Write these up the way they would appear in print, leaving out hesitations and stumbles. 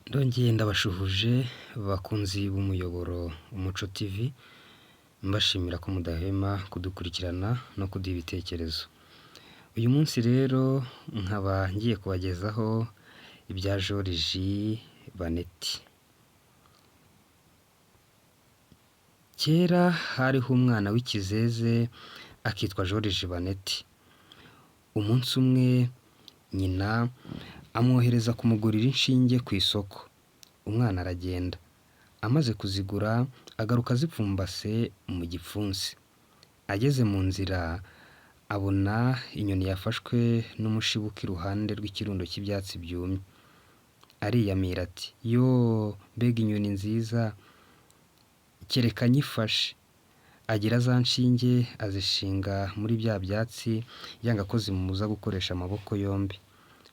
Ndongeye ndabashuhuje bakunzi b'umuyoboro Umuco TV, mbashimira ko mudahwema kudukurikirana no kuduha ibitekerezo. Uyu munsi rero nkaba ngiye kubagezaho ibya Joriji Baneti. Kera hariho umwana w'ikizeze akitwa Joriji Baneti. Umunsi umwe nyina amwohereza kumugurira inshinge ku isoko. Umwana aragenda. Amaze kuzigura agaruka azipfumbase mu gipfunsi. Ageze mu nzira abona inyoni yafashwe n'umushibuka iruhande rw'ikirundo cy'ibyatsi byumye. Ariyamira ati "Yoo, mbega inyoni nziza, kereka nyifashe." Agira za nshinge azishinga muri bya byatsi yanga ko zimubuza gukoresha amaboko yombi.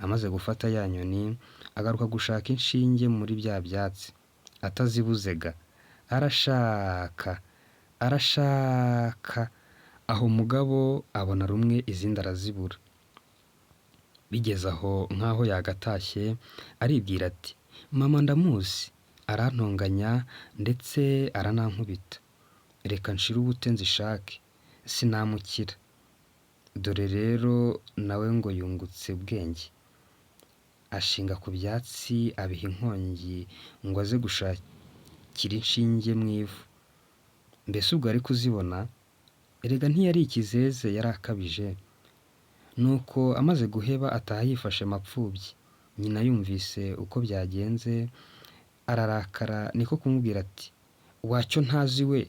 Amaze gufata ya nyoni agaruka gushaka inshinge muri bya byatsi, atazibuze ga! Arashaka, arashaka, aho mugabo abona rumwe izindi arazibura. Bigeze aho nk'aho yagatashye aribwira ati "Mama ndamuzi, arantonganya ndetse aranankubita. Reka nshire ubute nzishake, sinamukira." Dore rero nawe ngo yungutse ubwenge. Ashinga ku byatsi abiha inkongi ngo aze gushakira inshinge mu ivu. Mbese ubwo yari kuzibona? Erega ntiyari ikizeze yari akabije. Nuko amaze guheba ataha yifashe mapfubyi. Nyina yumvise uko byagenze ararakara niko kumubwira ati "Wacyo ntazi we,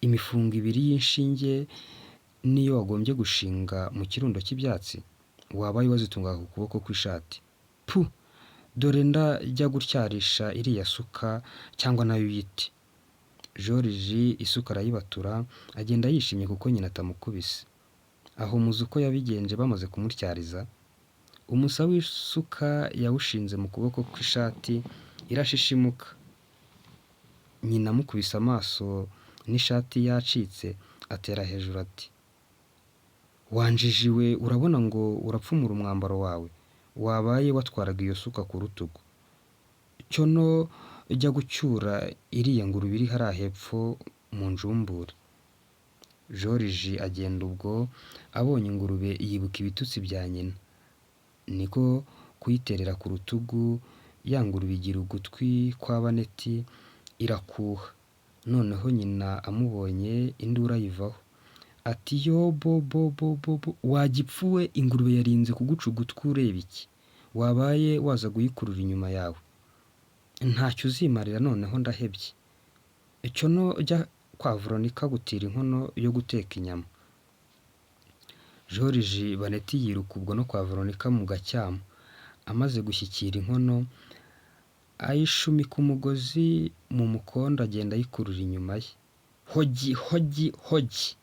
imifungo ibiri y'inshinge niyo wagombye gushinga mu kirundo cy'ibyatsi? Wabaye wazitungaga ku kuboko kw'ishati. Pu! Dore ndajya gutyarisha iriya suka cyangwa nayo uyite." Joriji isuka arayibatura agenda yishimye kuko nyina atamukubise. Aho muzi uko yabigenje bamaze kumutyariza? Umusa w'isuka yawushinze mu kuboko kw'ishati irashishimuka. Nyina amukubise amaso n'ishati yacitse atera hejuru ati "Wa njiji we, urabona ngo urapfumura umwambaro wawe? Wabaye watwaraga iyo suka ku rutugu. Cyono jya gucyura iriya ngurube iri hariya hepfo mu njumbure." Joriji agenda ubwo abonye ingurube yibuka ibitutsi bya nyina. Niko kuyiterera ku rutugu, ya ngurube igira ugutwi kwa Baneti irakuha. Noneho nyina amubonye induru ayivaho. Ati "Yobobobobo, wa gipfu we, ingurube yarinze kuguca ugutwi ureba iki? Wabaye waza kuyikurura inyuma yawe. Ntacyo uzimarira noneho ndahebye. Cyono jya kwa Veronika gutira inkono yo guteka inyama." Joriji Baneti yiruka ubwo no kwa Veronika mu gacyamo. Amaze gushyikira inkono, ayishumika umugozi mu mukondo agenda ayikurura inyuma ye. Hogi, hogi, hogi!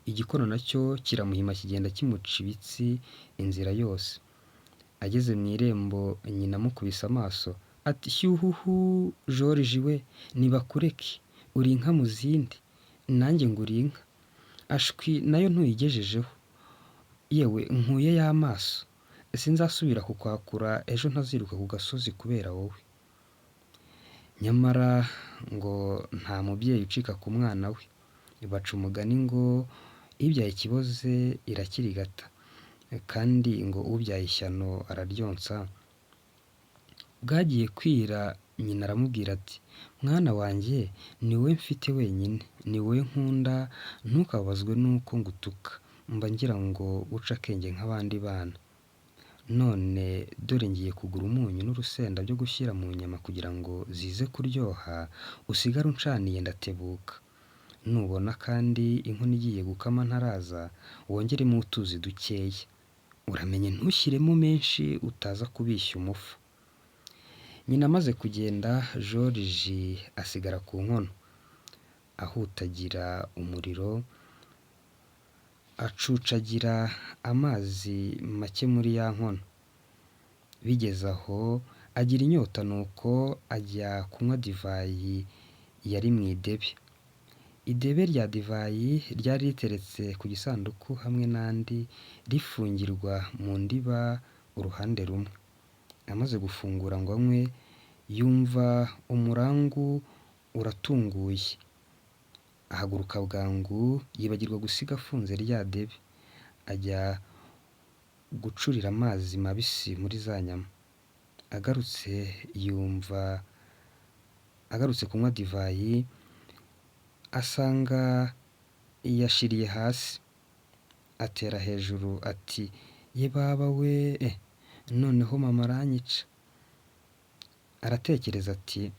Igikono nacyo kiramuhima kigenda kimuca ibitsi inzira yose. Ageze mu irembo nyina amukubise amaso ati "Shyuhuhu, Joriji we, nibakureke, uri inka mu zindi, nanjye ngo uri inka. Ashwi nayo ntuyigejejeho. Yewe nkuyeyo amaso, sinzasubira kukwakura ejo ntaziruka ku gasozi kubera wowe." Nyamara ngo nta mubyeyi ucika ku mwana we. Baca umugani ngo ibyaye ikiboze irakirigata, kandi ngo ubyaye ishyano araryonsa. Bwagiye kwira nyina aramubwira ati "Mwana wanjye, ni wowe mfite wenyine, ni wowe nkunda, ntukababazwe n'uko ngutuka, mba ngira ngo uce akenge nk'abandi bana. None dore ngiye kugura umunyu n'urusenda byo gushyira mu nyama kugira ngo zize kuryoha, usigare uncaniye ndatebuka. Nubona kandi inkono igiye gukama ntaraza, wongeremo utuzi dukeya. Uramenye ntushyiremo menshi utaza kubishya umufa." Nyina amaze kugenda Joriji asigara ku nkono, ahutagira umuriro, acucagira amazi make muri ya nkono. Bigeze aho agira inyota nuko ajya kunywa divayi yari mu idebe. Idebe rya divayi ryari riteretse ku gisanduku hamwe n'andi, rifungirwa mu ndiba uruhande rumwe. Amaze gufungura ngo anywe, Yumva umurangu uratunguye, ahaguruka bwangu yibagirwa gusiga afunze rya debe, ajya gucurira amazi mabisi muri za nyama. Agarutse yumva agarutse kunywa divayi, asanga yashiriye hasi, atera hejuru ati ye baba we, noneho mama aranyica. Aratekereza ati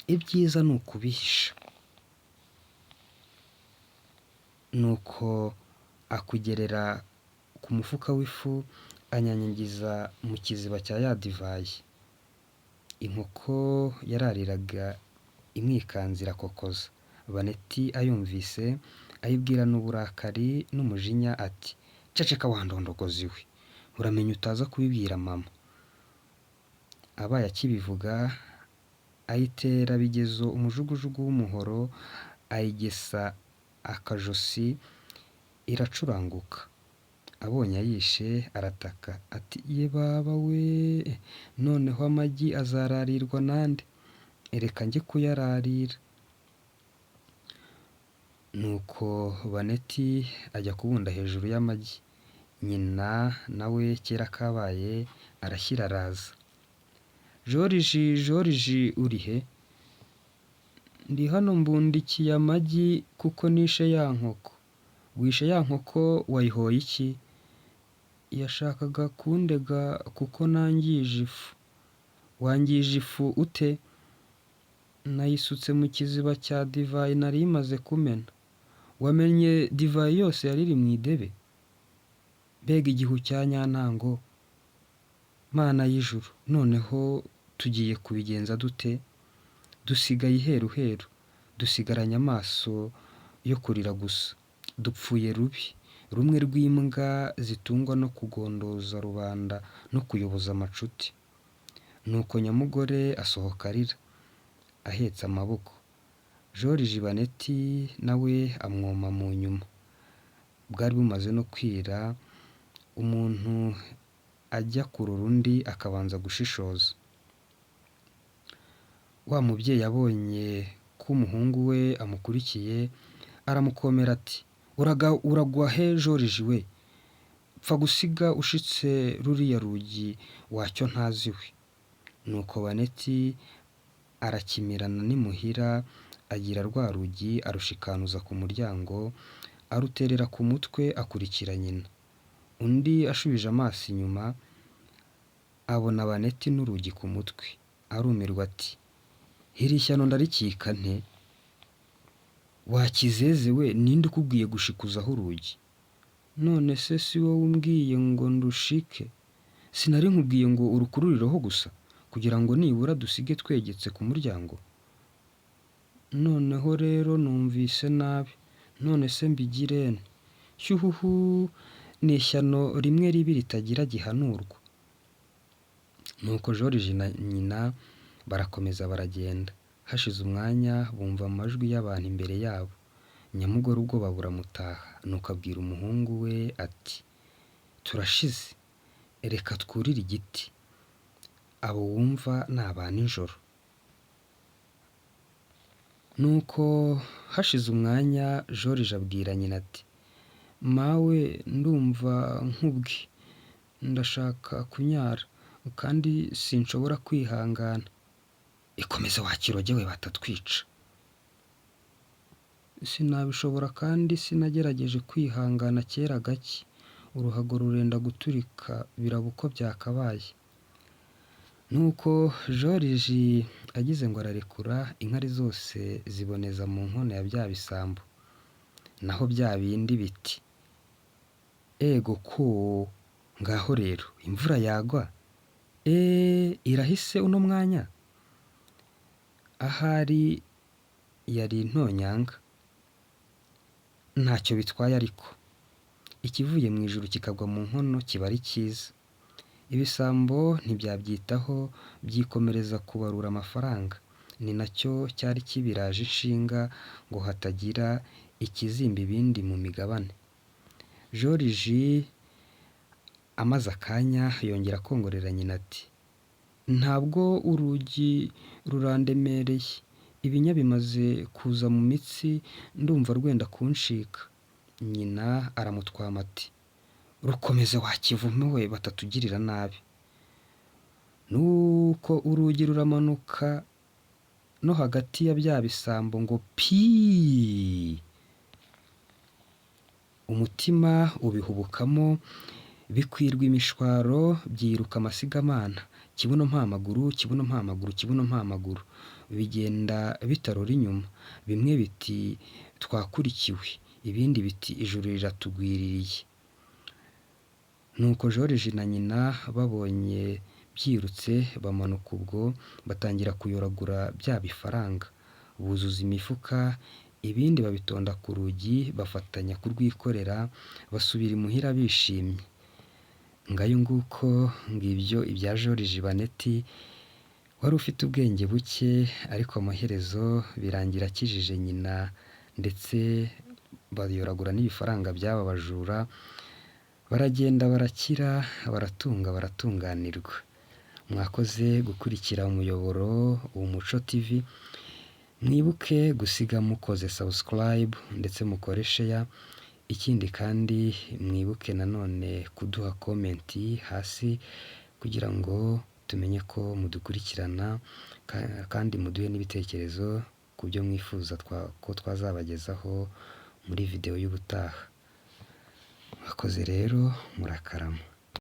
ibyiza ni ukubihisha. Nuko akugerera ku mufuka w'ifu anyanyagiza mu kiziba cya ya divayi. Inkoko yarariraga imwikanze irakokoza. Baneti ayumvise ayibwirana uburakari n'umujinya ati ceceka wa ndondogozi we, uramenye utaza kubibwira mama. Abaye akibivuga ayitera bigezo umujugujugu w'umuhoro, ayigesa akajosi iracuranguka. Abonye ayishe arataka ati ye baba we, noneho amagi azararirwa nande? Reka njye kuyararira. Nuko Baneti ajya kubunda hejuru y'amagi. Nyina nawe kera kabaye arashyira araza. Joriji, Joriji uri he? Ndi hano mbundikiye amagi kuko nishe ya nkoko. Wishe ya nkoko wayihoye iki? Yashakaga kundega kuko nangije ifu. Wangije ifu ute? Nayisutse mu kiziba cya divayi nari imaze kumena. Wamennye divayi yose yari iri mu idebe? Mbega igihu cya nyantango! Mana y'ijuru, noneho tugiye kubigenza dute? Dusigaye iheruheru, dusigaranye amaso yo kurira gusa. Dupfuye rubi, rumwe rw'imbwa zitungwa no kugondoza rubanda no kuyoboza amacuti. Nuko nyamugore asohoka arira, ahetse amaboko. Joriji Baneti nawe amwoma mu nyuma. Bwari bumaze no kwira, umuntu ajya kurora undi akabanza gushishoza. Wa mubyeyi abonye ko umuhungu we amukurikiye, aramukomera ati uragwa he Joriji we? Pfa gusiga ushitse ruriya rugi wacyo ntazi we. Nuko Baneti arakimirana n'imuhira, agira rwa rugi arushikanuza ku muryango, aruterera ku mutwe akurikira nyina. Undi ashubije amaso inyuma, abona Baneti n'urugi ku mutwe, arumirwa ati iri shyano ndarikika nte? Wa kizeze we, ninde ukubwiye gushikuzaho urugi? None se si wowe umbwiye ngo ndushike? Sinari nkubwiye ngo urukururireho gusa, kugira ngo nibura dusige twegetse ku muryango? Noneho rero numvise nabi, none se mbigire nte? Shyuhuhu, ni ishyano rimwe ribi ritagira gihanurwa. Nuko Joriji na nyina barakomeza baragenda. Hashize umwanya bumva amajwi y'abantu imbere yabo. Nyamugore ubwoba buramutaha, nuko abwira umuhungu we ati turashize, reka twurire igiti, abo wumva ni aba nijoro. Nuko hashize umwanya Joriji abwira nyina ati mawe ndumva nkubwe, ndashaka kunyara kandi sinshobora kwihangana. Ikomeze wa kiroge we batatwica. Sinabishobora kandi sinagerageje kwihangana kera gake, uruhago rurenda guturika biraba uko byakabaye. Nuko Joriji agize ngo ararekura, inkari zose ziboneza mu nkono ya bya bisambo. Naho bya bindi biti ego ko, ngaho rero imvura yagwa, eee irahise uno mwanya? Ahari yari intonyanga. Ntacyo bitwaye ariko, ikivuye mu ijuru kikagwa mu nkono kiba ari cyiza. Ibisambo ntibyabyitaho byikomereza kubarura amafaranga. Ni nacyo cyari kibiraje inshinga ngo hatagira ikizimba ibindi mu migabane. Joriji amaze akanya yongera kongorera nyina ati Ntabwo urugi rurandemereye, ibinya bimaze kuza mu mitsi, ndumva rwenda kuncika. Nyina aramutwama ati: "Rukomeze wa kivume we batatugirira nabi." Nuko urugi ruramanuka no hagati ya bya bisambo ngo pii! Umutima ubihubukamo, bikwirwa imishwaro, byiruka amasigamana, kibuno mpamaguru, kibuno mpamaguru, kibuno mpamaguru, bigenda bitarora inyuma, bimwe biti twakurikiwe, ibindi biti ijuru riratugwiririye. Nuko Joriji na nyina babonye byirutse bamanuka ubwo, batangira kuyoragura bya bifaranga, buzuza imifuka, ibindi babitonda ku rugi, bafatanya kurwikorera, basubira imuhira bishimye. Ngayo nguko, ngibyo ibya Joriji Baneti, wari ufite ubwenge buke, ariko amaherezo birangira akijije nyina, ndetse bayoragura n'ibifaranga by'aba bajura, baragenda barakira, baratunga, baratunganirwa. Mwakoze gukurikira umuyoboro Umuco TV, mwibuke gusiga mukoze subscribe ndetse mukore share, ikindi kandi mwibuke nanone kuduha comment hasi kugira ngo tumenye ko mudukurikirana, kandi muduhe n'ibitekerezo ku byo mwifuza ko twazabagezaho muri video y'ubutaha. Mwakoze rero, murakarama.